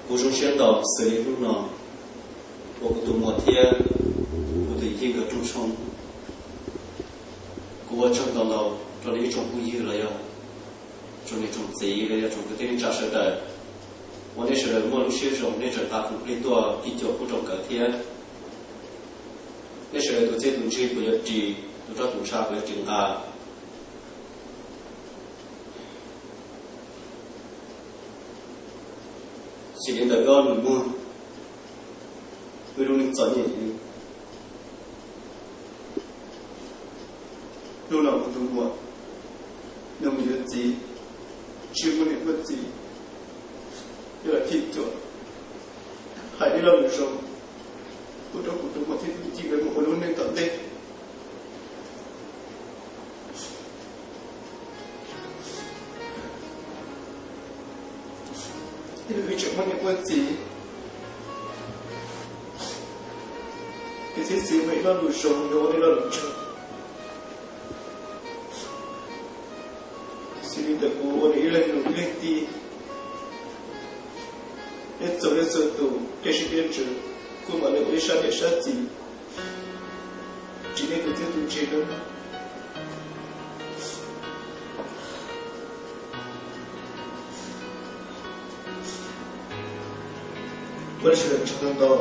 Kuv zoo siab ntau xws li hnub no uas kuv tus muam thiab kuv tus yij nkawd rooj tshoob. Kuv ua tsaug ntau ntau rau nej ib tsoom phooj ywg los yog tsoom niam tsoom txiv los yog tsoom kwv tij neej tsa sawv daws, uas nej sawv daws muaj lub siab zoo nej tseem nqa khoom plig tuaj phij cuam pub rau nkawd thiab. Nej sawv daws tus txiaj tus ntsig kuv yuav ris, tus roj tus ntsha kuv yuav ris nqa. Xws li ntawm wb ob nus muag, wb lub neej txom nyem heev. Hnub no kuv tus muam nws mus yuav txiv, tsis muaj niam muaj txiv, yuav los phij cuam, hais ib lo lus zoo pub rau kuv tus muam thiab tus txiv nkawd mus ua lub neej tom ntej. Wb tseem muaj niam muaj txiv, ces txiv txiv mus ib lo lus zoo, yuav ua ib lo lus tsaug. Xws li ntawm kuv ua nws ib leeg nus ib leeg tij, nej txhua leej txhua tus, tej siv tej ntsws, kuj mam li ua ib sab niam sab txiv, ris nej tus txiaj tus ntsig nawb. Ua li sawv daws tsaug ntau.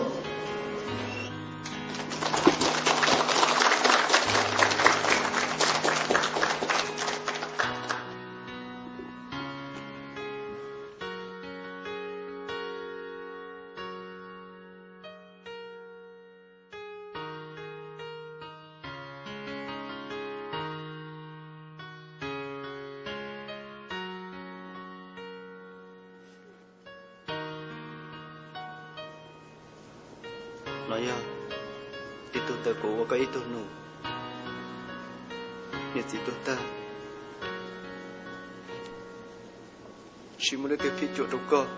Los yog, ib tug ntawm kuv ua koj ib tug nus, niam txiv tuag tag, tsis muaj leej twg phij cuam rau koj.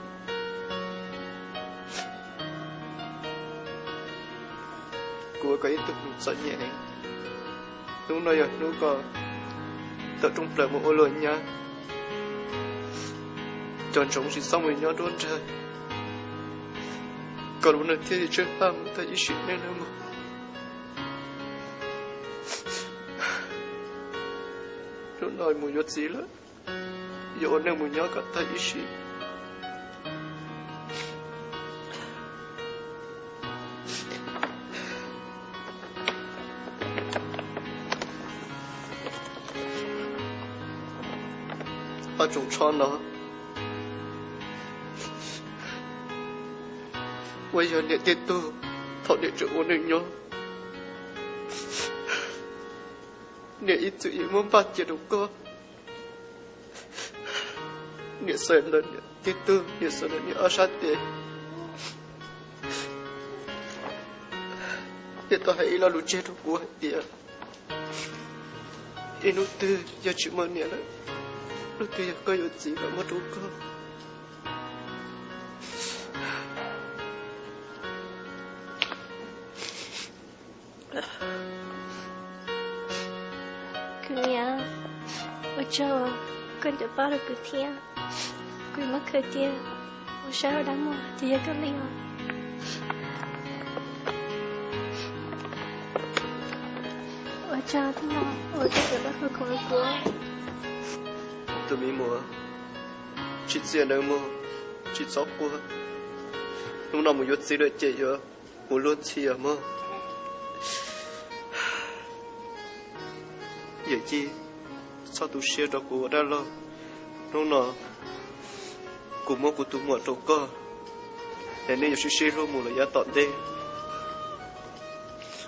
Kuv ua koj ib tug nus txom nyem heev. Hnub no yog hnub koj tawm rooj plaws mus ua luag nyab, cov ntsoov tsis txhob mus nyob nruab nrag, koj lub neej thiaj li tsheej paj mus tag ib sim neej nawb mog. Hnub no mus yuav txiv lawm, yuav ua neej mus nyob kom tag ib sim. Ob tsoom tsho no uas yog niam thiab tug, thaum niam tseem ua neej nyob, niam ib txwm yeej muab npaj cia rau koj. Niam xav ntawm niam thiab tug, niam xav ntawm niam ob sab tes. Niam tau hais ib lo lus tseg rau kuv hais tias, ib hnub twg yog tsis muaj niam lawm, hnub twg yog koj yuav txiv kom muab rau koj. Kuv niam, ua tsaug koj nco pab rau kuv thiab. Kuv muab khaws cia ua sab dab muag ces yog koj li os. Ua tsaug thiab os, ua tsaug cov dab qhuas khoom rau kuv. Tus me muam, tsis txiav nawb mog, tsis txhob quaj. Hnub no mus yuav txiv lawm ces yuav ua luag ntxhi os mog. Yawm yij, txhob tu siab rau kuv ua dab laug. Hnub no kuv muab kuv tus muam rau koj, es nej yuav sib sib hlub mus lawm yav tom ntej.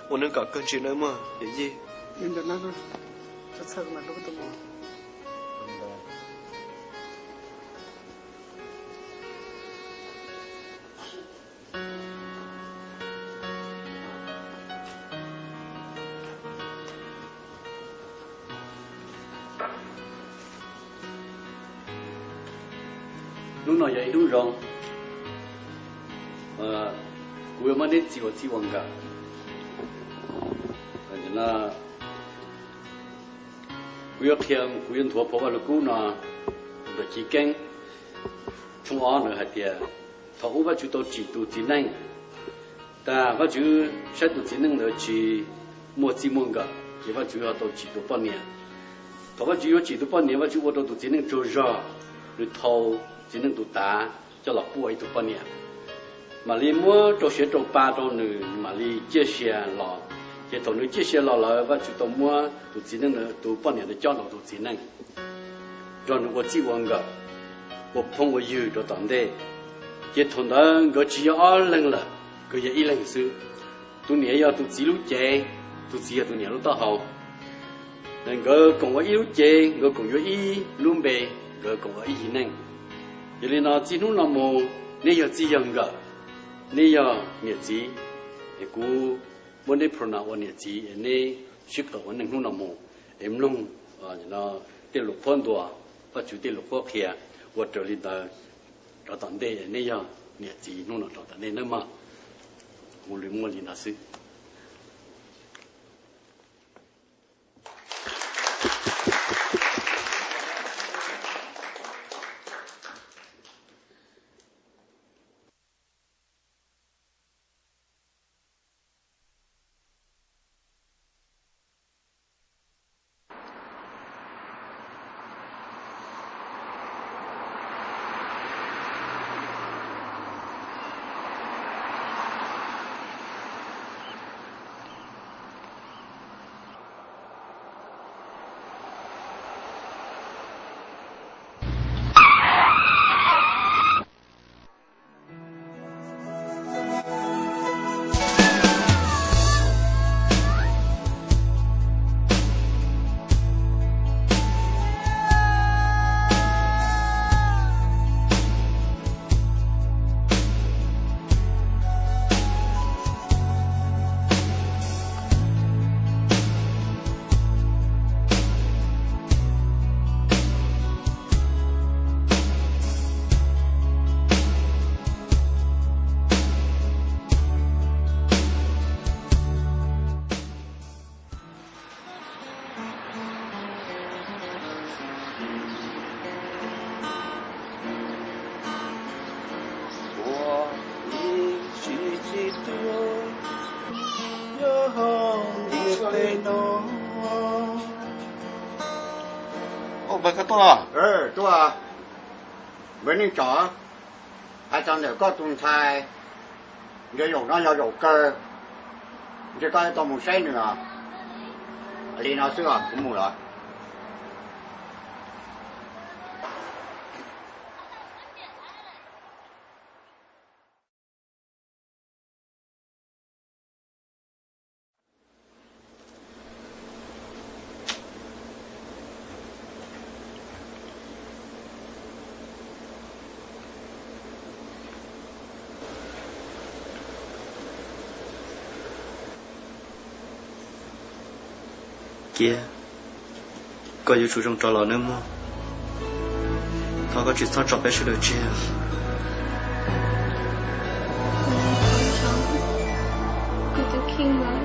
Ua neej kom kawg ntsis nawb mog yawm yij. Hnub no yog ib hnub zoo, kuv yuav muab neb txiv ua txij ua nkawm. Kuv yuav qhia, kuv yuav nthuav phau Vaj Lug Kub no ntawm Chiv Keeb tshooj ob ntawd hais tias thaum ub Vajtswv tau tsim tus txiv neej, tas Vajtswv saib tus txiv neej ntawd tsis muaj txij muaj nkawm ces Vajtswv ho tau tsim tus poj niam. Thaum Vajtswv yuav tsim tus poj niam, Vajtswv ua rau tus txiv neej tsaug zog, nws thau txiv neej tus tav coj los pub ua ib tug poj niam, mam li muab rau siav rau pa rau nws, nws mam li ciaj sia los. Ces thaum nws ciaj sia los lawm, Vajtswv tau muab tus txiv neej, tus poj niam ntawd cob rau tus txiv neej, nrog nws ua txij ua nkawm, ua phooj ua ywg rau tom ntej. Ces thaum ntawd nkawd tsis yog ob leeg lawm, nkawd yog ib leeg xwb. Tus niam yog tus txiv lub cev, tus txiv yog tus niam lub taub hau. Nkawd koom ua ib lub cev, nkawd koom yuav ib lub npe, nkawd koom ua ib yig neej. Yog li no txij hnub no mus neb yog txij yog nkawm, neb yog niam txiv, es kuv muab neb pronoun ua niam txiv, es neb sib qawm ua neej hnub no mus, es mloog tej lus qhuab ntuas, Vajtswv tej lus qhuab qhia, ua raws li ntawd rau tom ntej, es neb yog niam txiv hnub no rau tom ntej nawb mog. Kuv li muaj li no xwb. Ua, koj tuaj los? Tuaj, nkawd nej tso, hais txog ntawm koj tus ntxhais, ntshe zaum no yog zaum kawg, ntshe koj tau mus saib nws os. Li no xwb os, kuv mus lawm. Kiab, koj yuav tsum zoo rov los nawb mog. Thov koj tsis txhob tso peb sawv daws tseg. Kuv tus kheej mas